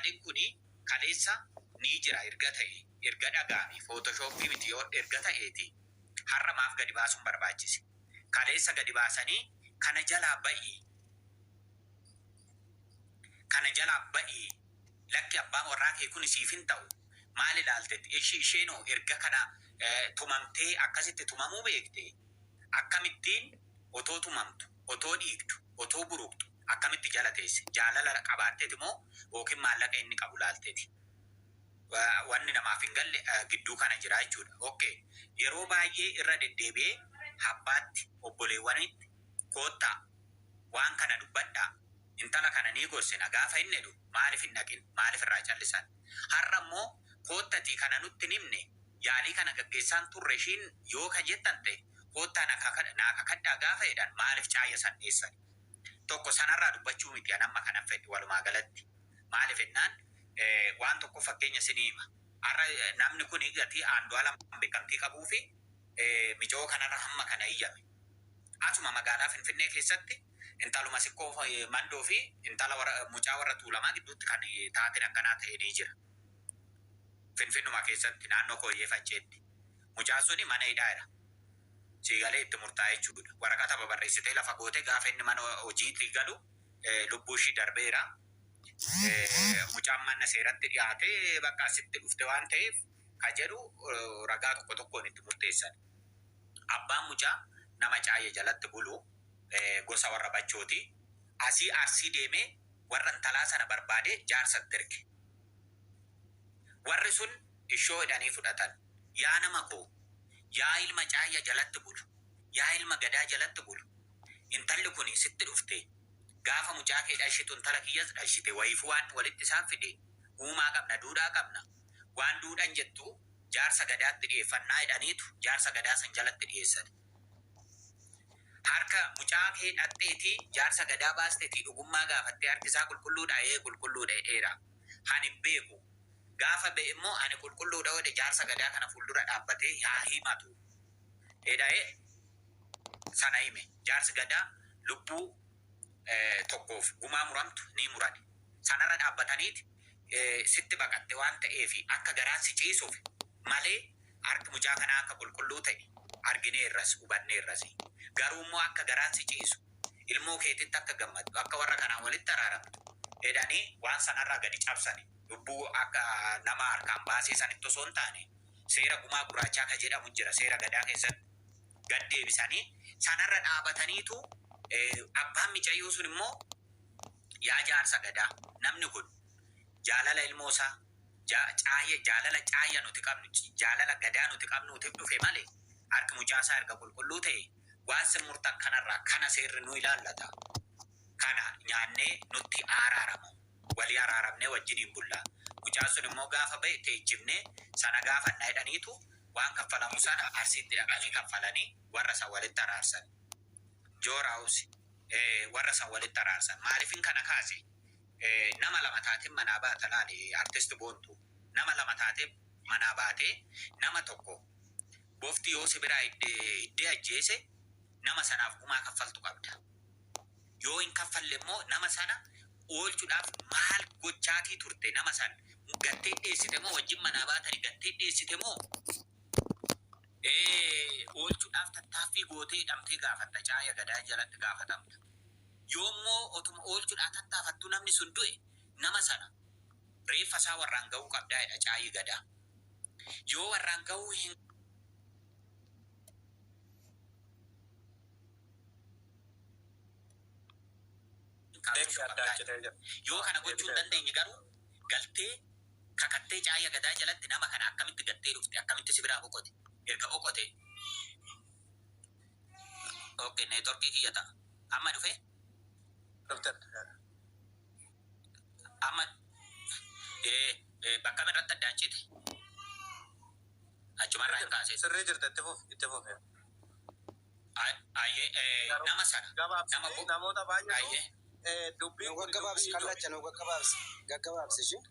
Yaaliin kuni kaleessa ni jira erga ta'e, erga dhaga'ame, photoshop miti yoo erga ta'eeti har'a maaf gadi baasuun barbaachise? Kaleessa gadi baasanii kana jalaa ba'i, kana jalaa ba'i, lakki abbaan warraa kee kuni siif hin ta'u, maal ilaaltetti? Ishi isheenoo erga kana tumamtee akkasitti tumamuu beekte, akkamittiin otoo tumamtu, otoo dhiigdu, otoo buruqxu akkamitti jala teesse? Jaalala qabaatteeti moo yookiin maallaqa inni qabu laalteeti? Wanni namaaf hin galle gidduu kana jira jechuudha. Okay. Yeroo baay'ee irra deddeebi'ee habbaatti, obboleewwanitti koottaa waan kana dubbadhaa, intala kana ni gorsina gaafa inni jedhu maaliif hin dhaqin, maaliif irraa callisan? Har'a immoo koottatii kana nutti hin himne, yaalii kana gaggeessaan turre ishiin yoo ka jettan ta'e koottaa naa kakadhaa gaafa jedhan maaliif caaya san dheessani? Tokko sanarraa dubbachuu miti an amma kanan fedhe walumaa galatti. Maaliif jennaan waan tokko fakkeenya isinii hima. Har'a namni kun gatii Andu'aalam beekamtii qabuu fi micoo kanarra hamma kana iyyame. Asuma magaalaa Finfinnee keessatti intaluma Sikkoo Mandoo fi intala warra mucaa warra Tuulamaa gidduutti kan taateen akkanaa ta'e ni jira. Finfinnuma keessatti naannoo Kooyyee Facceetti. Mucaan suni mana hidhaa jira. Siigalee itti murtaa'e jechuudha. Waraqata babarreessitee lafa gootee gaafa inni mana hojiitti galu lubbuu ishii darbeera. Mucaan mana seeratti dhiyaatee bakka asitti dhufte waan ta'eef ka jedhu ragaa tokko tokkoon itti murteessan. Abbaan mucaa nama caayya jalatti bulu, gosa warra Bachooti. Asii Arsii deemee warra intalaa sana barbaadee jaarsatti erge. Warri sun ishoo jedhanii fudhatan. Yaa nama koo, yaa ilma caayya jalatti bulu, yaa ilma Gadaa jalatti bulu, intalli kun sitti dhufte, gaafa mucaa kee dhalshitu intala kiyyas dhalshite, wayiifuu waan walitti isaan fide uumaa qabna, duudhaa qabna, waan duudhan jettu jaarsa Gadaatti dhiyeeffannaa jedhaniitu jaarsa Gadaa san jalatti dhiyeessan. Harka mucaa kee dhaqxeetii jaarsa Gadaa baasteetii dhugummaa gaafattee harki isaa qulqulluudha? Ee, qulqulluudha jedheera. Ani hin beeku. Gaafa ba'e immoo ani qulqulluudha jedhe jaarsa Gadaa kana fuuldura dhaabbatee haa himatu jedhae sana hime. Jaarsi Gadaa lubbuu tokkoof gumaa muramtu ni murani. Sanarra dhaabbataniiti sitti baqatte waan ta'eef akka garaan si ciisuuf malee harki mucaa kanaa akka qulqulluu ta'e argineerras hubanneerras. Garuu immoo akka garaan si ciisu, ilmoo keetitti akka gammaddu, akka warra kanaan walitti araaramtu jedhanii waan sanarraa gadi cabsani. Lubbuu akka nama harkaan baasee sanitti osoo hin taane seera gumaa gurraachaa ka jedhamu jira seera Gadaa keessatti gad deebisanii sanarra dhaabataniitu abbaan micayyoo sun immoo yaa jaarsa Gadaa, namni kun jaalala ilmoo isaa caaya, jaalala caaya nuti qabnu, jaalala Gadaa nuti qabnuutiif dhufe malee harki mucaa isaa erga qulqulluu ta'e waan sin murtan kanarraa kana seerri nu ilaallata, kana nyaannee nutti araaramu, walii araaramnee wajjiniin bulla, mucaan sun immoo gaafa ba'e teechifnee sana gaafanna jedhaniitu waan kaffalamu sana Arsiitti dhaqanii kaffalanii warra san walitti araarsan. Jooraawus warra san walitti araarsan. Maaliifin kana kaase? Nama lama taatee manaa baata, laali artist Boontuu. Nama lama taatee manaa baatee nama tokko bofti yoo si biraa iddee ajjeese nama sanaaf gumaa kaffaltu qabda. Yoo hin kaffalle immoo nama sana oolchuudhaaf maal gochaatii turte? Nama san gattee dheessite moo, wajjin manaa baatanii gattee dheessite moo, oolchuudhaaf tattaaffii gootee hidhamtee gaafatta, caaya Gadaa jalatti gaafatamta. Yoo immoo otuma oolchuudhaaf tattaafattuu namni sun du'e nama sana reeffa isaa warraan ga'uu qabdaa jedha caayi Gadaa. Yoo warraan ga'uu hin Deemsi kaafachuu addaan qabdaa citee jedha. jira. Yoo kana gochuu hin Deebiteerta. dandeenye garuu galtee kakattee caaya Gadaa jalatti nama kana akkamitti gattee dhufte, akkamitti si biraa boqote, erga boqote. Okay, networkii kiyya ta'a. Amma dhufe. Dhufteerta. Amma bakka irratti addaan cite, achumarraa hin kaasee. Sirrii jirta, itti fufi, itti fufi. Ayyee, Garuu nama sana nama gabaabsitee namoota baay'eetu dubbiin Nu kun dubbii gaggabaabsi ijoodha. Kallacha, nu gaggabaabsi, gaggabaabsi ishee.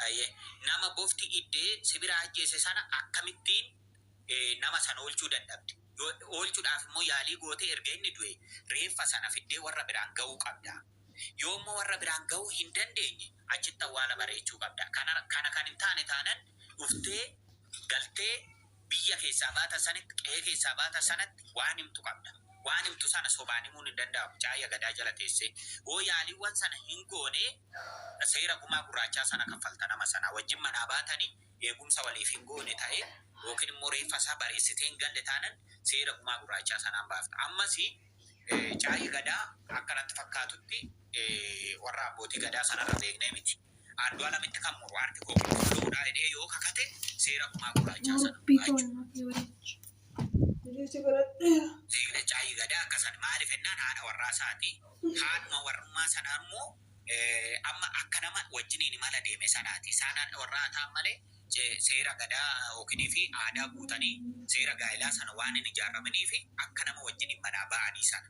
Ayyee, nama bofti iddee si biraa ajjeese sana akkamittiin nama sana oolchuu dadhabde? Yoo oolchuudhaaf immoo yaalii gootee erga inni du'e reeffa sana fiddee warra biraan ga'uu qabda. Yoo immoo warra biraan ga'uu hin dandeenye, achitti awwaala bareechuu qabda. Kana kan hin taane taanan, dhuftee galtee biyya keessaa baata sanitti, qe'ee keessaa baata sanatti waan himtu qabda. Waan himtu sana sobaan himuun hin danda'amu caaya gadaa jala teessee. Yoo yaaliiwwan sana hin goone, seera gumaa gurraachaa sana kaffalta. Nama sana wajjin manaa baatanii eegumsa waliif hin goone ta'e yookiin immoo reeffa isaa bareessitee hin galle taanan, seera gumaa gurraachaa sanaan baafta. Ammas caayi gadaa akkanatti fakkaatutti warra abbootii gadaa sanarra beeknee miti. Andu'aalamitti kan muru harki koo qulqulluudha jedhee yoo kakate, seera gumaa gurraachaa sana jechuudha. Caayi gadaa akkasan maaliif jennaan, haadha warraa isaati. Haadhuma warrummaa sanaa immoo amma akka nama wajjiniin imala deeme sanaati. Isaan haadha warraa ta'an malee seera gadaa yookiin fi aadaa guutanii seera gaa'elaa sana waan hin ijaaramanii fi akka nama wajjiniin manaa ba'anii sana.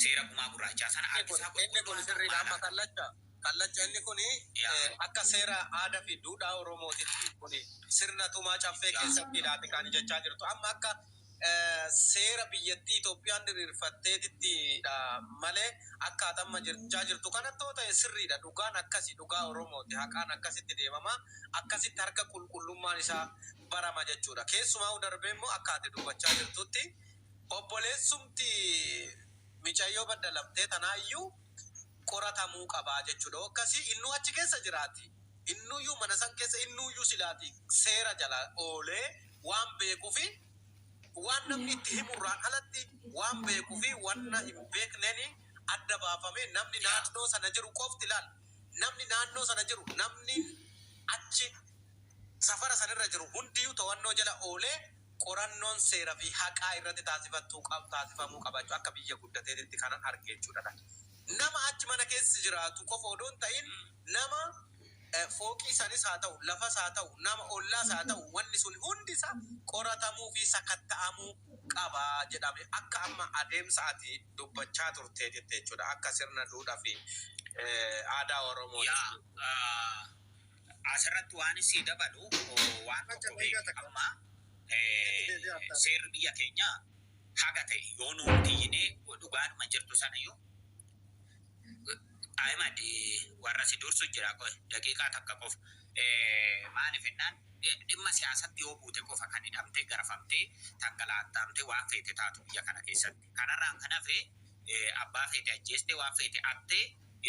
Seera gumaa gurraachaa sana harki isaa Inni kun qulqulluu sirriidha amma maala. kallacha inni kun akka seera aadaa fi duudhaa Oromootitti kun sirna tumaa caffee keessatti ilaati kan jechaa jirtu. Amma akka seera biyyattii Itoophiyaan diriirfatteetitti malee akka amma jechaa jirtu kanatti yoo ta'e sirriidha. Dhugaan akkasi, dhugaa Oromooti. Haqaan akkasitti deemama. Akkasitti harka qulqullummaan isaa barama jechuudha. Keessumaa darbee immoo akka ati dubbachaa jirtutti obboleessumti micayyoo baddalamtee tanaayyuu qoratamuu qabaa jechuudha. Akkasii innuu achi keessa jiraati. Innuyyuu mana san keessa, innuyyuu silaati seera jala oolee waan beekuufi waan namni itti himurraan alatti waan beekuufi wanna hin beekneen adda baafame. Namni naannoo sana jiru qofti ilaal. Namni naannoo sana jiru, namni achi safara sanirra jiru hundiyyuu to'annoo jala oolee qorannoon seera fi haqaa irratti taasifattuu qab taasifamuu qaba jechuudha. Akka biyya guddateetitti kanan arge jechuudha. Nama achi mana keessa jiraatu qofa odoo hin ta'in, nama fooqii sanis haa ta'u, lafas haa ta'u, nama ollaas haa ta'u, wanni sun hundi isaa qoratamuu fi sakatta'amuu qaba jedhame akka amma adeemsa ati dubbachaa turteetitti jechuudha. Akka sirna duudhaa fi aadaa Oromooti. Yaa, asirratti waan isii dabalu waan tokko beeki. Amma seerri biyya keenyaa haga ta'e yoo nuun tiyyinee dhugaadhuma jirtu sanayyuu, Ahimad, warra si dursu jira, daqiiqaa takka qofa. Maaliif jennaan, dhimma siyaasatti yoo buute qofa kan hidhamtee, garafamtee, tangalaattaamtee waan feete taatu biyya kana keessatti. Kanarraan kan hafe abbaa feete ajjeestee, waan feete attee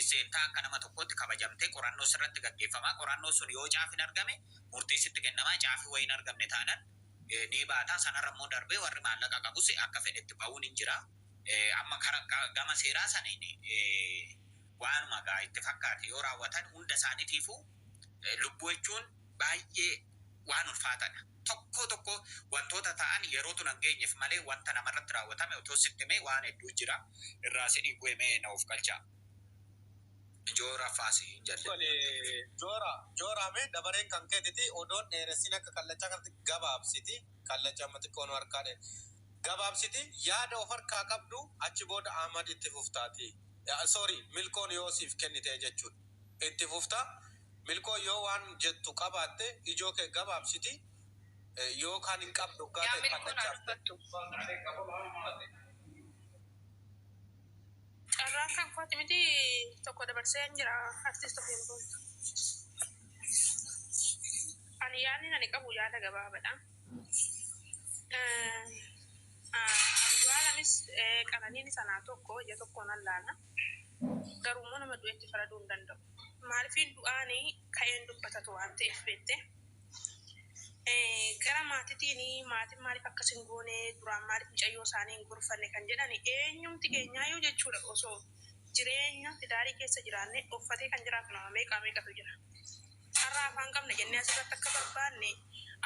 seentaa, akka nama tokkotti kabajamtee qorannoo sirratti gaggeeffamaa. Qorannoo sun yoo caafin argame murtii sitti kennamaa, caafii wayiin argamne taanan ni baataa. Sanarra immoo darbee warri maallaqa qabus akka fedhetti ba'uun hin jira. Amma gama seeraa saniin waanuma gaa itti fakkaate yoo raawwatan, hunda isaaniitiifuu lubbuu jechuun baay'ee waan ulfaataadha. Tokko tokko wantoota ta'an yerootu nan geenyeef malee wanta namarratti raawwatame otoo sitti himee waan hedduu jira. Irraa isinii bu'ee na of galchaa. Joora faasii hin jalle. Joora, joora, mee dabareen kan keetiti odoon dheeressin akka kallachaa kanatti gabaabsiti. Kallacha amma xiqqoon harkaa dheer. Gabaabsiti yaada of harkaa qabdu, achi booda Ahmad itti fuftaati. Sorry, milkoon yoo siif kennite jechuudha. Itti fufta. Milkoon yoo waan jettu qabaatte ijoo kee gabaabsiti. Yoo kan hin qabdu Yaa gaate milkoon kallachaaf. dubbattu. Carraan kan kooti miti, tokko dabarsee hin jira artist ofiin boontu. Ani yaadni ani qabu yaada gabaabaadha. Andu'aalamis Qananiin sanaa tokko ija tokkoon allaala. Garuu immoo nama du'etti faraduu hin danda'u. Maaliifin du'aanii ka'een dubbatatu waan ta'eef beekte. Gara maatiitiin, maatiin maaliif akkas hin goone, duraan maaliif mucayyoo isaanii hin gorfanne kan jedhani, eenyumti keenyaayyuu jechuudha osoo jireenya tidaarii keessa jiraanne uffatee kan jiraatu nama meeqaa meeqatu jira. Har'a afaan qabna jennee asirratti akka barbaanne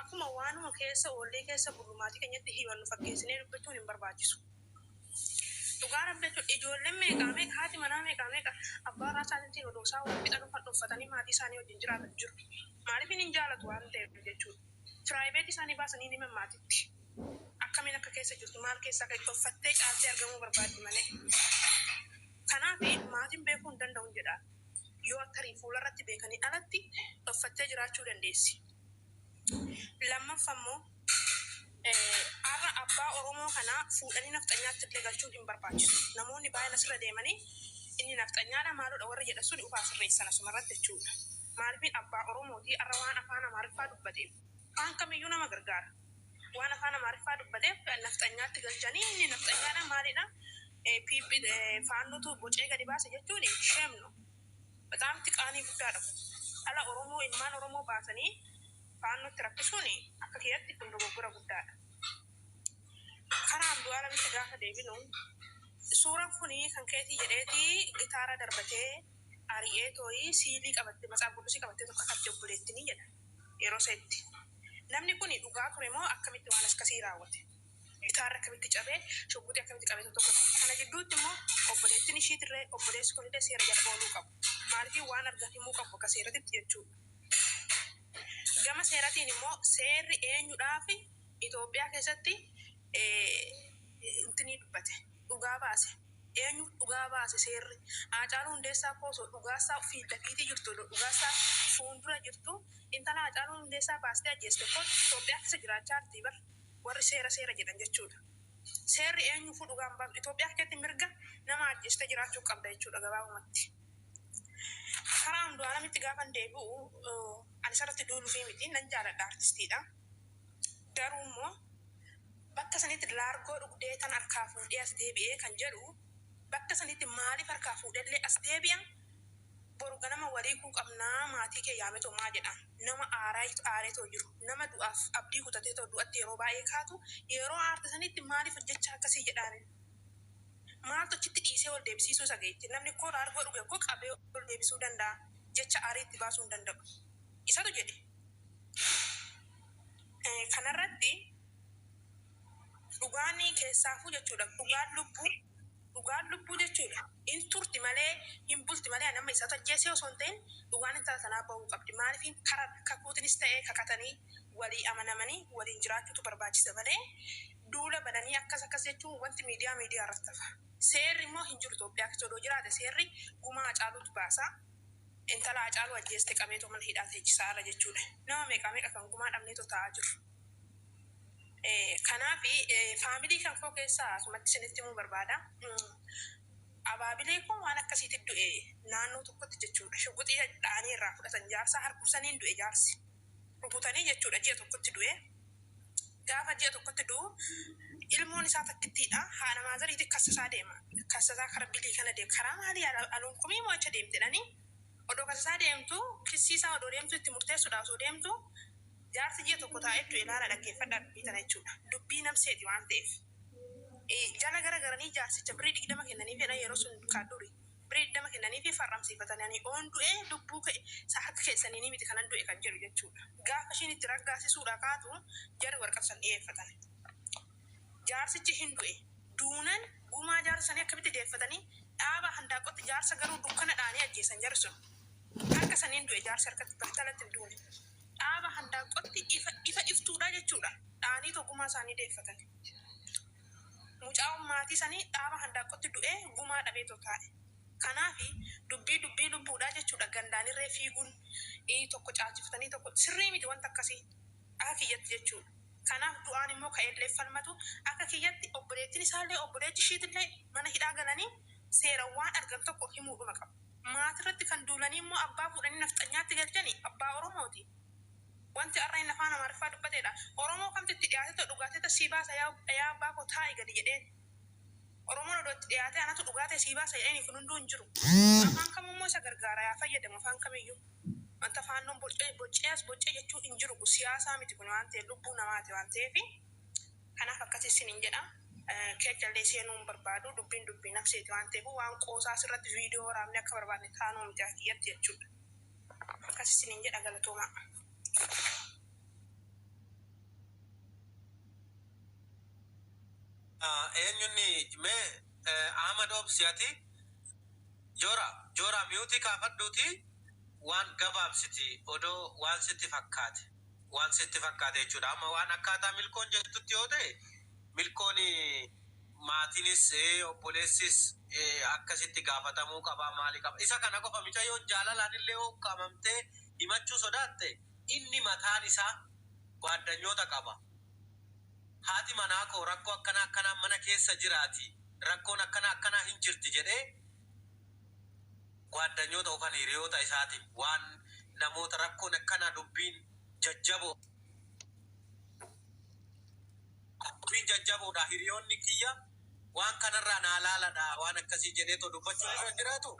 akkuma waanuma keessa oollee keessa bullu maatii keenyatti himannu fakkeessinee dubbachuun hin barbaachisu. Dhugaa Rabbi jechuun ijoolleen meeqaa meeqa, haati manaa meeqaa meeqa abbaa irraa isaaniitiin odoo isaan wal fixan kan uffatanii maatii isaanii wajjin jiraatan jiru. Maaliif hin jaalatu waan ta'eef jechuudha. Private isaanii baasanii himan maatitti. Akkamiin akka keessa jirtu, maal keessa akka uffattee caaltee argamuu barbaaddi malee. Kanaaf maatiin beekuu hin danda'u jedha. Yoo tarii fuularratti beekanii alatti uffattee jiraachuu dandeessi. Lammaffaa immoo har'a abbaa Oromoo kanaa fuudhanii nafxanyaatti illee galchuun hin barbaachisu. Namoonni baay'een asirra deemanii Inni nafxanyaadha maalodha warri jedhan sun ufaa sirreessan asumarratti jechuudha. Maaliifin abbaa Oromootii arra waan afaan Amaariffaa dubbateef afaan kamiyyuu nama gargaara. Waan afaan Amaariffaa dubbateef nafxanyaatti galchanii inni nafxanyaadha maalidha PP faannotu bocee gadi baase jechuun shame ነው. በጣም qaanii guddaadha kun. Dhala Oromoo, ilmaan Oromoo baasanii faannootti rakkisuun akka kiyyatti kun dogoggora guddaadha. Karaa Andu'aalamitti gaafa deebinu, suuraan kun kan keetii jedheeti gitaara darbatee ari'ee tooyii siilii qabattee matsaaf qudusii qabattee tokko akkatti obboleettinii jedha yeroo seetti. Namni kun dhugaa ture moo akkamitti waan akkasii raawwate? Gitaarri akkamitti cabee, shugguxii akkamitti qabee tokko? Kana gidduutti immoo obboleettiin ishiitirree obboleessi kunillee seera jala ooluu qabu. Maaliif waan argan himuu qabu akka seeratitti jechuudha. Gama seeratiin immoo seerri eenyudhaaf Itoophiyaa keessatti intinii dubbate, dhugaa baase? Eenyu dhugaa baase seerri? Haacaaluu Hundeessaa koo osoo dhugaasaa fiidda fiitii jirtu, dhugaasaa fuuldura jirtu, intala Haacaaluu Hundeessaa baastee ajjeeste kun Itoophiyaa keessa jiraachaa jirti bar, warri seera seera jedhan jechuudha. Seerri eenyuufuu dhugaan baasu Itoophiyaa keessatti mirga nama ajjeeste jiraachuu qabda jechuudha gabaabumatti. Karaa Andu'aalamitti gaafa deebi'u, ani isarratti duuluufii miti, nan jaaladha, artistiidha. Garuu immoo bakka sanitti laargoo dhugdee tan harkaa fuudhee as deebi'ee kan jedhu, bakka sanitti maaliif harkaa fuudhellee as deebi'a? Boru ganama walii kuu qabnaa, maatii kee yaametoo maa jedha? Nama aaraa aareetoo jiru, nama du'aaf abdii kutateetoo du'atti yeroo baay'ee kaatu, yeroo aarte sanitti maaliif hojjechaa akkasii jedhaan? Maaltu achitti dhiisee ol deebisiisuu isa geetti? Namni koo laargoo dhuge koo qabee ol deebisuu danda'a, jecha aarii itti baasuu hin danda'u. Isatu jedhe. Kanarratti dhugaan keessaafuu jechuudha, dhugaan lubbuu, dhugaan lubbuu jechuudha in turti malee, hin bulti malee, nama isatu ajjeesee osoo hin ta'in dhugaan intala sanaa bahuu qabdi. Maaliif kara kakuutinis ta'ee kakatanii walii amanamanii waliin jiraachuutu barbaachisa malee, duula bananii akkas akkas jechuun wanti miidiyaa miidiyaa irratti hafa. Seerri immoo hin jiru Itoophiyaa keessa. Odoo jiraate seerri gumaa Hacaaluutu baasa. Intala Hacaaluu ajjeeste qabeetoo mana hidhaa teechisaa irra jechuudha. Nama meeqa meeqa kan gumaa dhabneetoo taa'aa jiru. Kanaaf family kan koo keessaa asumatti isinitti himuu barbaada. Abaabilee koo waan akkasiitti du'e naannoo tokkotti jechuudha. Shugguxii dha'anii irraa fudhatan jaarsa, harkumsaniin du'e jaarsi. Rukutanii jechuudha, ji'a tokkotti du'e. Gaafa ji'a tokkotti du'u ilmoon isaa takkittiidha. Haadha maazariitti kassasaa deema. Kassasaa kara bilii kana deema. Karaa maalii aluun kumii mo'icha deemte jedhanii odoo kassasaa deemtu, kissiisaa odoo deemtu, itti murteessuudhaaf osoo deemtu, jaarsi ji'a tokko taa'ee du'e. Ilaala, dhaggeeffadhaa dubbii tana jechuudha. Dubbii namseeti waan ta'eef. Jala gara garanii jaarsicha birrii 20 kennanii fedhan, yeroo sun kaadduuri. Birrii 20 kennanii fi farramsiifatanii oon du'e lubbuu isa harka keessanii ni miti kanan du'e kan jedhu jechuudha. Gaafa ishiin itti raggaasisuudha kaatu jarri warqaa san dhiyeeffatan. Jaarsichi hin du'e. Duunan gumaa jaarsa sanii akkamitti deeffatanii dhaaba handaaqotti jaarsa garuu dukkana dhaanii ajjeesan jarri sun. Harka saniin du'e jaarsi, harkatti battalatti hin duune. Dhaaba handaaqotti ifa ifa iftuudha jechuudha. Dhaanii gumaa isaanii deeffatan. Mucaan maatii sanii dhaaba handaaqotti du'ee gumaa dhabeetoo taa'e. Kanaafi dubbii dubbii lubbuudhaa jechuudha, gandaanirree fiiguun tokko caalchifatanii tokko sirrii miti wanta akkasii akka kiyyatti jechuudha. Kanaaf du'aan immoo ka'ellee falmatu akka kiyyatti obboleettiin isaallee obboleetti ishiitillee mana hidhaa galanii seera waan argan tokko himuudhuma qabu. Maatirratti kan duulanii immoo abbaa fuudhanii nafxanyaatti galchanii abbaa Oromooti. Wanti har'a inni afaan Amaariffaa dubbateedha. Oromoo kamtu itti dhiyaate dhugaatee sii baasa, yaa abbaa koo taa'i gadi jedheen? Oromoon odoo itti dhiyaate anatu dhugaatee sii baasa jedheen kun hunduu hin jiru. Afaan kamummoo isa gargaara yaa fayyadamu afaan kamiyyuu. Wanta faannoon boccee boccee as boccee jechuun hin jiru, kun siyaasaa miti kun waan ta'eef, lubbuu namaati waan ta'eef, kanaaf akkasii isiniin jedha. Keechallee seenuu hin barbaadu, dubbiin dubbii nafseeti waan ta'eef, waan qoosaa asirratti viidiyoo waraabne akka barbaadne taanuu miti kiyyatti jechuudha. Akkas isiniin jedha, galatoomaa. Eenyunni mee Ahmad Obsiati Jora Jora mute kaafadhuuti waan gabaabsiti odoo waan sitti fakkaate jechuudha. Amma waan akkaataa milkoon jettutti yoo ta'e, milkoon maatiinis obboleessis akkasitti gaafatamuu qaba, maali qaba? Isa kana qofa micayyoon jaalalaan illee yoo qaamamtee himachuu sodaatte, inni mataan isaa gaaddanyoota qaba. Haati manaa koo rakkoo akkana akkanaa mana keessa jiraati, rakkoon akkana akkanaa hin jirti jedhee. Gwaaddanyoota yookaan hiriyoota isaatiin waan namoota rakkoon akkanaa dubbiin jajjaboo dubbiin jajjaboodha hiriyoonni kiyya waan kanarraa naa laaladha waan akkasii jedheetoo dubbachuun irra hin jiraatu.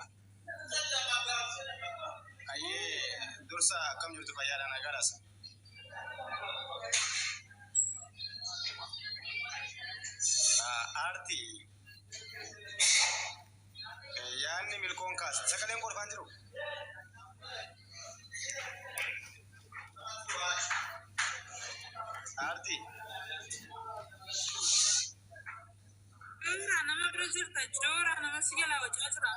Ayyee dursa akkam jirtu fayyaadha nagaadhaas. Aartii yaadni milkoon kaasa sagaleen kolfaan jiru. Aartii Joora nama bira jirta. Joora nama si jalaa wacaa jira.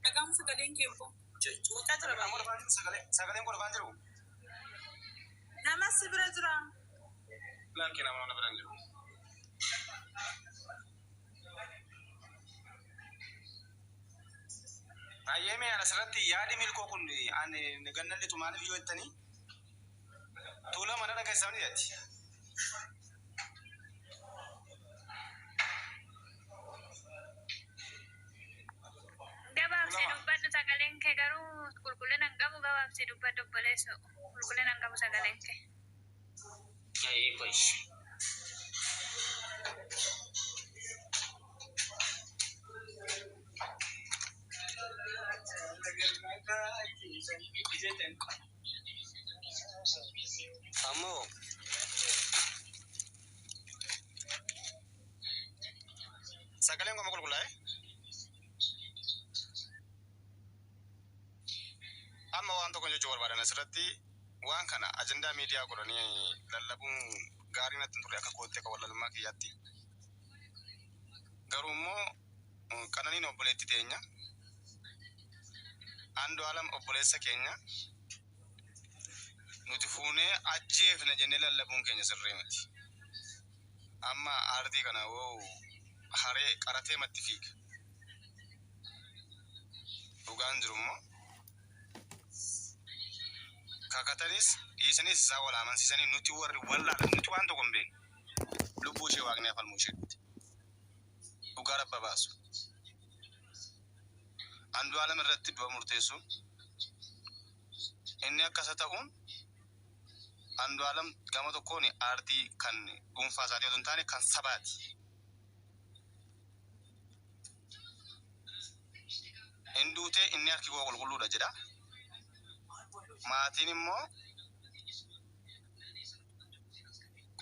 Dhagamu sagaleen kee immoo. Wacaa jira sagaleen baay'ee. kolfaan jiru sagaleen kolfaan jiru. Nama si bira jira. Lakki nama bira hin jiru. Ayyee mee asirratti yaadi milkoo kun ani gannallitu maaliif yoo jettanii tuula mana dhageessanii jetti. Gabaabsee Tuulama. dubbadhu sagaleen kee garuu qulqullina hin qabu gabaabsee dubbadhu obboleesso. Qulqullina hin qabu sagaleen kee. Ammoo sagaleen koo qulqullaa'e amma waan tokko jechuu barbaadan asirratti waan kana ajandaa miidiyaa godhanii lallabuun gaarii natti hin turre akka kootti akka wallalummaa kiyyaatti. Garuu immoo Qananiin obboleetti teenya Andu'aalam obboleessa keenya nuti fuunee ajjeefne jennee lallabuun keenya sirrii miti. Amma aartii kana woo haree qaratee matti fiiga. Dhugaan jiru immoo kakatanis dhiisanis isaa wal amansiisanii nuti warri wallaalan nuti waan tokko hin beeknu. Lubbuu ishee waaqni afalmuu isheetti. Dhugaa rabba baasu. Andu'aalam irratti du'a murteessuun inni akkasa ta'uun Andu'aalam gama tokkoon aartii kan dhuunfaa isaatii otoo hin taane kan sabaati. Inni duutee inni harki koo qulqulluudha jedha. Maatiin immoo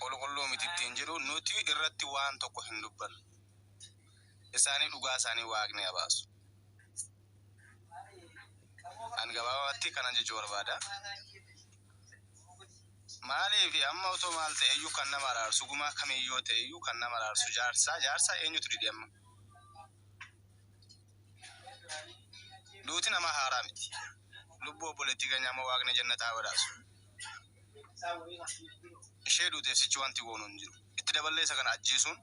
qulqulluu miti ittiin jedhu nuti irratti waan tokko hin dubbannu. Isaanii dhugaa isaanii waaqni haa baasu. An gabaabatti kanan jechuu barbaada. Maaliif amma otoo maal ta'e iyyuu kan nama araarsu gumaa kamiyyoo ta'e iyyuu kan nama araarsu jaarsaa jaarsaa eenyutu dide amma? Duuti nama haaraa miti. Lubbuu obboleettii keenya amma waaqni jannataa haa badhaasu. Ishee duuteef sichi wanti goonu hin jiru. Itti daballee isa kana ajjeesuun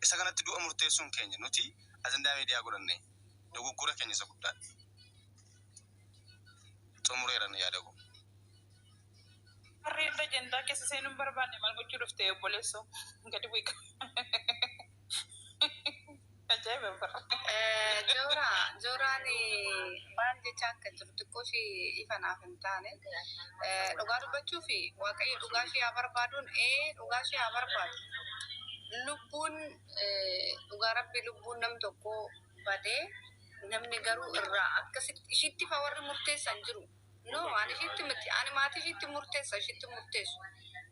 isa kanatti du'a murteessuun keenya nuti ajandaa miidiyaa godhanne dogoggora keenya isa guddaadha. Xumureeran yaada koo. Warri irra ajandaa keessa seenuu hin barbaanne maal gochuu dhufte obboleessoo? Gadi bu'i. Ajaa'iba bara. Joora, Jooraan maal jecha akka jiru xiqqoo ishee ifa naaf hin taane. Dhugaa dubbachuu fi Waaqayyo dhugaa ishee haa barbaaduun ee dhugaa ishee haa barbaadu. Lubbuun dhugaa rabbi lubbuun nam tokko badee namni garuu irraa akkasitti ishiitti fa warri murteessan jiru. No, ani ishiitti miti. Ani maatii ishiitti murteessa, ishiitti murteessu.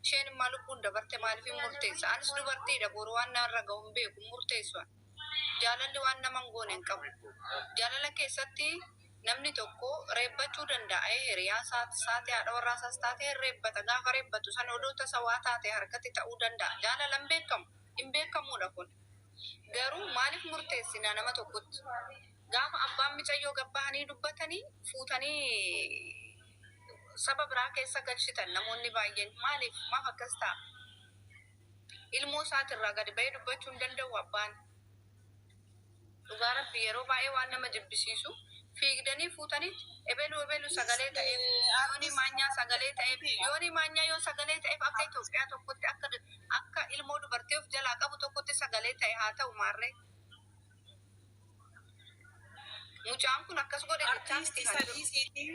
Isheen immoo lubbuun dabarte maaliif hin murteessa? Anis dubartiidha boru waan narra gahu hin beeku hin murteessu. Ani. Jaalalli waan nama hin goone hin qabu. Jaalala keessatti namni tokko reebbachuu danda'a. Hiriyaa isaati haadha warraa isaas taate reebbata. Gaafa reebbatu sana odoo tasa waa taate harkatti ta'uu danda'a. Jaalala hin beekamu. Hin beekamuudha kun. Garuu maaliif murteessina nama tokkotti? Gaafa abbaan micayyoo gabbahanii dubbatanii fuutanii saba biraa keessa galchitan namoonni baay'een maaliif maaf akkas ta'a? Ilmoo isaatirraa gadi bahee dubbachuu hin danda'u abbaan. Dhugaa rabbi yeroo baay'ee waan nama jibbisiisu fiigdanii fuutanii ebelu ebelu sagalee ta'eef yooni maanyaa sagalee ta'eef yooni maanyaa yoo sagalee ta'eef akka Itoophiyaa tokkotti akka akka ilmoo dubartii of jalaa qabu tokkotti sagalee ta'e haa ta'u maarree. Mucaan kun akkas godhe jechaa miti Artiistii kan jiru. sadii siitii.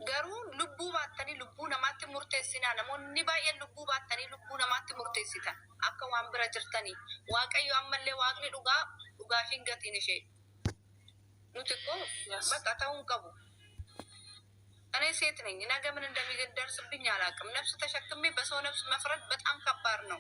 Garuu lubbuu baattanii lubbuu namaatti murteessinaa. Namoonni baay'een lubbuu baattanii lubbuu namaatti murteessitan akka waan bira jirtanii. Waaqayyo ammallee waaqni dhugaa dhugaa hin gatiin ishee. Nuti koo bakka ta'uu hin qabu. እኔ ሴት ነኝ። ነገ ምን እንደሚደርስብኝ አላውቅም። ነፍስ ተሸክሜ በሰው ነፍስ መፍረድ በጣም ከባድ ነው።